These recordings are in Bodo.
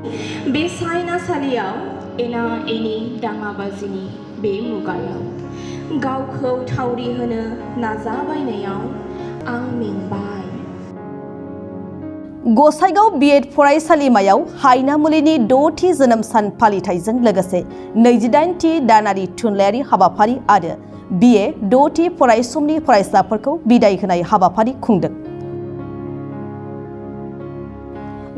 बे सायनासालियाव एना एनि दाङाबाजिनि बे मुगायाव गावखौ थावरि होनो नाजाबायनायाव आं मेंबाय। गसाइगाव बिएड फरायसालिमायाव हायनामुलिनि 6थि जोनोम सान फालिथायजों लोगोसे 28थि दानारि थुनलाइयारि हाबाफारि आरो बिए 6थि फरायसमनि फरायसाफोरखौ बिदाय होनाय हाबाफारि खुंदों।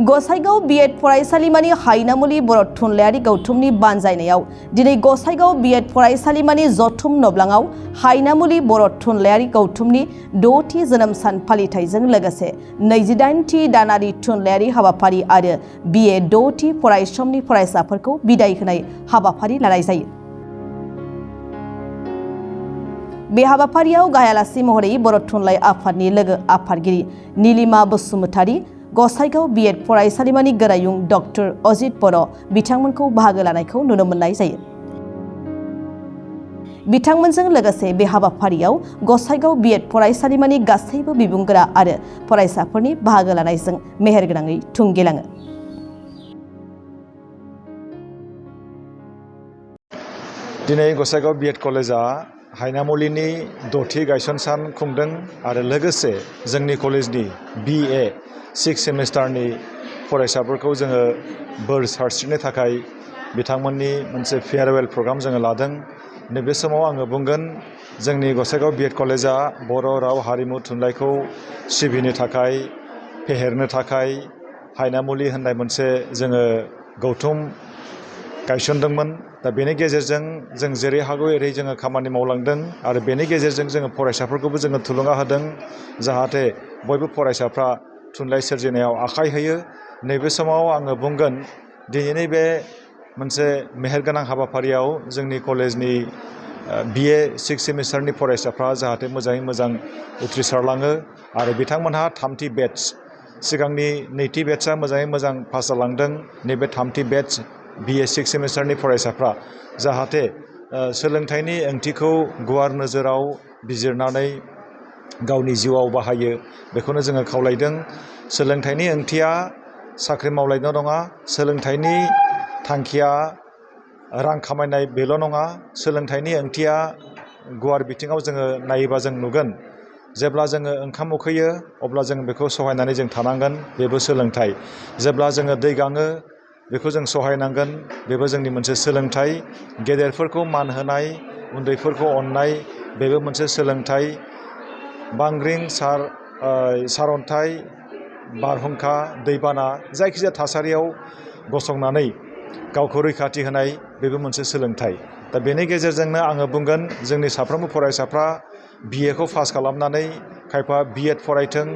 गसाइगाव बिएड फरायसालिमानि हायनामुलि बर' थुनलाइयारि गौथुमनि बानजायनायाव दिनै गसाइगाव बिएड फरायसालिमानि जथुम नब्लाङाव हायनामुलि बर' थुनलाइयारि गौथुमनि 6थि जोनोम सान फालिथायजों लोगोसे 28थि दानारि थुनलाइयारि हाबाफारि आरो बिए 6थि फरायसमनि फरायसाफोरखौ बिदाय होनाय हाबाफारि लानाय जायो। बे हाबाफारियाव गाहाय आलासि महरै बर' थुनलाइ आफादनि लोगो आफादगिरि नीलिमा बसुमतारी, गसाइगाव बिएड फरायसालिमानि गोरायुं डक्टर अजित बर' बिथांमोनखौ बाहागो लानायखौ नुनो मोननाय जायो। बिथांमोनजों लोगोसे बे हाबाफारियाव गसाइगाव बिएड फरायसालिमानि गासैबो बिबुंगोरा आरो फरायसाफोरनि बाहागो लानायजों मेहेरगोनाङै थुंगेलाङो। दिनै गसाइगाव बिएड कलेजआ हायनामुलिनि 6थि गायसन सान खुंदों आरो लोगोसे जोंनि कलेजनि बिए 6 सेमिस्टारनि फरायसाफोरखौ जोङो बोर सारस्रिनो थाखाय बिथांमोननि मोनसे फेयारवेल प्रग्राम जोङो लादों। नैबे समाव आङो बुंगोन जोंनि गसाइगाव बिएड कलेजआ बर' राव हारिमु थुनलाइखौ सिबिनो थाखाय फेहेरनो थाखाय हायनामुलि होननाय मोनसे जोङो गौथुम गायसनदोंमोन। दा बेनि गेजेरजों जों जेरै हागौ एरै जोङो खामानि मावलांदों आरो बेनि गेजेरजों जोङो फरायसाफोरखौबो जोङो थुलुंगा होदों जाहाथे बयबो फरायसाफ्रा थुनलाइ सोरजिनायाव आखाइ होयो। नैबे समाव आङो बुंगोन दिनैनि बे मोनसे मेहेरगोनां हाबाफारियाव जोंनि कलेजनि बिए 6 सेमिस्टारनि फरायसाफ्रा जाहाथे मोजाङै मोजां उथ्रिसारलाङो आरो बिथांमोनहा 3थि बेच, सिगांनि 2थि बेचआ मोजाङै मोजां पास जालांदों। नैबे 3थि बेच बिए 6 सेमिस्टारनि फरायसाफ्रा जाहाथे सोलोंथाइनि ओंथिखौ गुवार नोजोराव बिजिरनानै गावनि जिउआव बाहायो बेखौनो जोङो खावलायदों। सोलोंथाइनि ओंथिया साख्रि मावलायनो नङा, सोलोंथाइनि थांखिया रां खामायनाय बेल' नङा, सोलोंथाइनि ओंथिया गुवार बिथिङाव जोङो नायोबा जों नुगोन जेब्ला जोङो ओंखाम उखैयो अब्ला जों बेखौ सहायनानै जों थानांगोन, बेबो सोलोंथाइ। जेब्ला जोङो दै गाङो बेखौ जों सहायनांगोन, बेबो जोंनि मोनसे सोलोंथाइ। गेदेरफोरखौ मान होनाय, उन्दैफोरखौ अननाय, बेबो मोनसे सोलोंथाइ। बांग्रिं सारअन्थाइ, बारहुंखा, दैबाना जायखिजाया थासारियाव गसंनानै गावखौ रैखाथि होनाय बेबो मोनसे सोलोंथाइ। दा बेनि गेजेरजोंनो आङो बुंगोन जोंनि साफ्रोमबो फरायसाफ्रा बिएखौ पास खालामनानै खायफा बिएड फरायथों,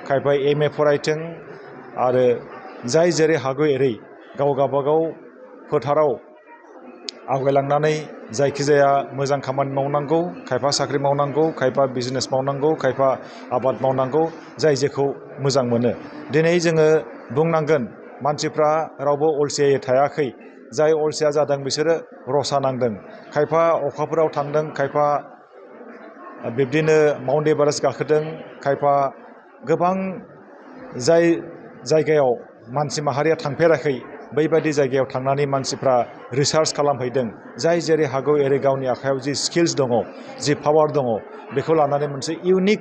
खायफा एमए फरायथों आरो जाय जेरै हागौ एरै गाव गावबागाव फोथाराव आवगायलांनानै जायखिजाया मोजां खामानि मावनांगौ, खायफा साख्रि मावनांगौ, खायफा बिजनेस मावनांगौ, खायफा आबाद मावनांगौ, जाय जेखौ मोजां मोनो। दिनै जोङो बुंनांगोन मानसिफ्रा रावबो अलसियायै थायाखै, जाय अलसिया जादों बिसोरो रसा नांदों। खायफा अखाफोराव थांदों, खायफा बिब्दिनो माउन्ट एभारेस्ट गाखोदों, खायफा गोबां जाय जायगायाव मानसि माहारिया थांफेराखै बैबायदि जायगायाव थांनानै मानसिफ्रा रिसार्च खालामहैदों। जाय जेरै हागौ एरै गावनि आखायाव जि स्किल्स दङ, जि पावार दङ बेखौ लानानै मोनसे इउनिक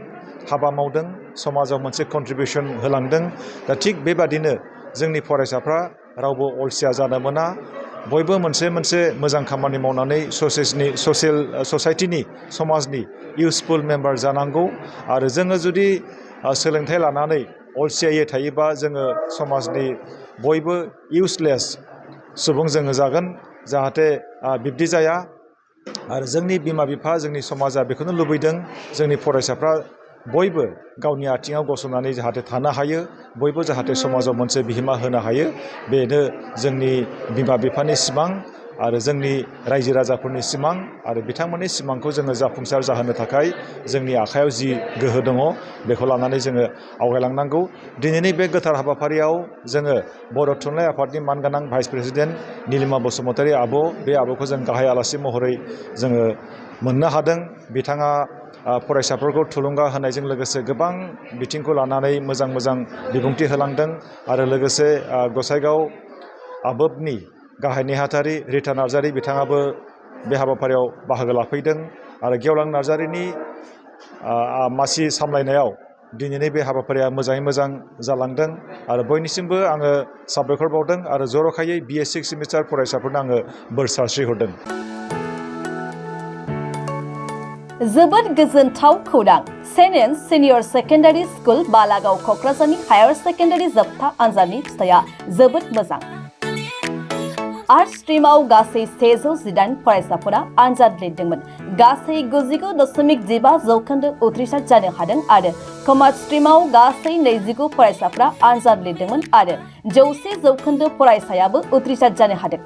हाबा मावदों, समाजाव मोनसे कन्ट्रिबिउसन होलांदों। दा थिग बेबादिनो जोंनि फरायसाफ्रा रावबो अलसिया जानो मोना, बयबो मोनसे मोजां खामानि मावनानै ससाइटिनि समाजनि इउसफुल मेम्बार जानांगौ। आरो जोङो जुदि सोलोंथाइ लानानै अलसियायै थायोबा जोङो समाजनि बयबो इउसलेस सुबुं जोङो जागोन, जाहाथे बिब्दि जाया। आरो जोंनि बिमा बिफा, जोंनि समाजा बेखौनो लुबैदों जोंनि फरायसाफ्रा बयबो गावनि आथिङाव गसंनानै जाहाथे थानो हायो, बयबो जाहाथे समाजाव मोनसे बिहोमा होनो हायो, बेनो जोंनि बिमा बिफानि सिमां आरो जोंनि रायजो राजाफोरनि सिमां। आरो बिथांमोननि सिमांखौ जोङो जाफुंसार जाहोनो थाखाय जोंनि आखायाव जि गोहो दङ बेखौ लानानै जोङो आवगायलांनांगौ। दिनैनि बे गोथार हाबाफारियाव जोङो बर' थुनलाइ आफादनि मानगोनां भाइस प्रेसिडेन्ट नीलिमा बसुमतारी आब', बे आब'खौ जों गाहाय आलासि महरै जोङो मोननो हादों। बिथाङा फरायसाफोरखौ थुलुंगा होनायजों लोगोसे गोबां बिथिंखौ लानानै मोजां बिबुंथि होलांदों। आरो लोगोसे गसाइगाव आबोबनि गाहाय नेहाथारि रिता नार्जारि बिथाङाबो बे हाबाफारियाव बाहागो लाफैदों आरो गेवलां नार्जारिनि मासि सामलायनायाव दिनैनि बे हाबाफारिया मोजाङै मोजां जालांदों आरो बयनिसिमबो आङो साबायखर बावदों आरो जर'खायै BA 6 सेमिस्टार फरायसाफोरनो आङो बोर सारस्रिहरदों। जोबोद गोजोनथाव खौरां सेन्ट एन्स सिनियर सेकेन्डारि स्कुल बालागाव क'क्राझारनि हायार सेकेन्डारि जोबथा आनजादनि फिथाइया जोबोद मोजां। आर्ट्स स्ट्रीमाव गासै 118 फरायसाफोरा आनजाद लिरदोंमोन। गासै 99.15% उथ्रिसार जानो हादों आरो कमार्स स्ट्रीमाव गासै 29 फरायसाफोरा आनजाद लिरदोंमोन आरो 100% फरायसायाबो उथ्रिसार जानो हादों।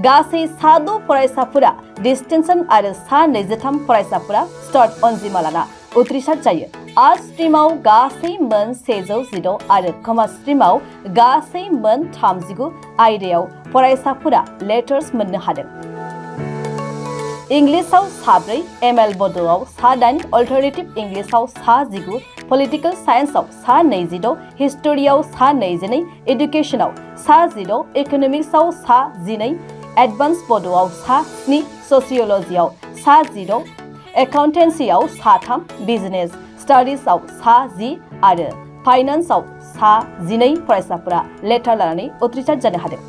गासै 6 फरायसाफोरा डिस्टिंशन आरो 23 फरायसाफोरा स्टार्ट अनजिमा लाना उथ्रिसार जायो। आर्ट्स स्ट्रीमाव गासै मोन 116 आरो कमार्स स्ट्रीमाव गासै मोन 39 आयदायाव फरायसाफोरा लेटार्स मोननो हादों। इंलिसाव 4, ML बड'आव 8, अल्टारनेटिभ इंलिसाव 19, पलिटिकल साइन्सआव 26, हिस्टरियाव 22, एडुकेशनाव 10, इकोनमिक्सआव 12, एडभान्स बड'आव 7, ससियलजियाव 10, एकाउन्टेन्सियाव 3, बिजनेस स्टाडिजआव 10 आरो फाइनान्सआव 12 फरायसाफोरा लेटार लानानै उथ्रिसार जानो हादों।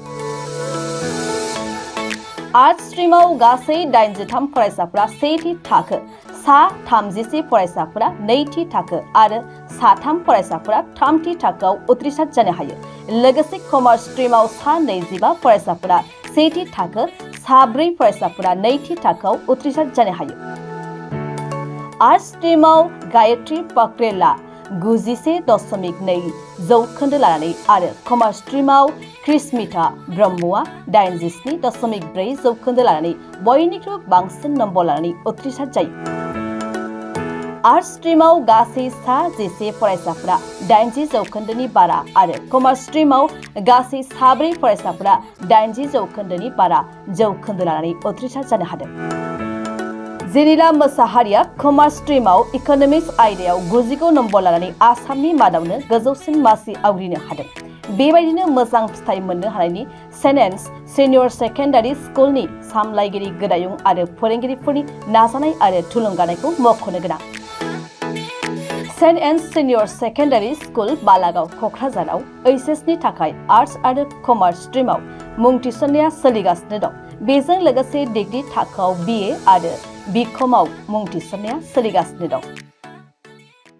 आर्ट्स स्ट्रीमाव गासै 83 फरायसाफोरा 1थि थाखो, 34 फरायसाफोरा 2थि थाखो आरो 3 फरायसाफोरा 3थि थाखोआव उथ्रिसार जानो हायो। लोगोसे कमार्स स्ट्रीमाव 25 फरायसाफोरा 1थि थाखो, 4 फरायसाफोरा 2थि थाखोआव उथ्रिसार जानो हायो। आर्ट्स स्ट्रीमाव गायत्री पक्रेला 91.2% लानानै आरो कमार्स स्ट्रीमाव क्रिस्मिता ब्रह्मआ 87.4% लानानै बयनिख्रुइ बांसिन नम्बर लानानै उथ्रिसार जायो। आर्ट्स स्ट्रीमाव गासै 11 फरायसाफोरा 80% बारा आरो कमार्स स्ट्रीमाव गासै 4 फरायसाफोरा 80% बारा जौखोन्दो लानानै उथ्रिसार जानो हादों। जेनिला मोसाहारिया कमार्स स्ट्रीमाव इकोनमिक्स आयदायाव 99 नम्बर लानानै आसामनि मादावनो गोजौसिन मासि आवग्रिनो हादों। बेबायदिनो मोजां फिथाइ मोननो हानायनि सेन्ट एन्स सिनियर सेकेन्डारि स्कुलनि सामलायगिरि गोदायुं आरो फोरोंगिरिफोरनि नाजानाय आरो थुलुंगानायखौ मख'नो गोनां। सेन्ट एन्स सिनियर सेकेन्डारि स्कुल बालागाव क'क्राझाराव HSनि थाखाय आर्ट्स आरो कमार्स स्ट्रीमाव मुं थिसननाया सोलिगासिनो दं। बेजों लोगोसे डिग्री थाखोआव BA आरो BComआव मुं थिसननाया सोलिगासिनो दं।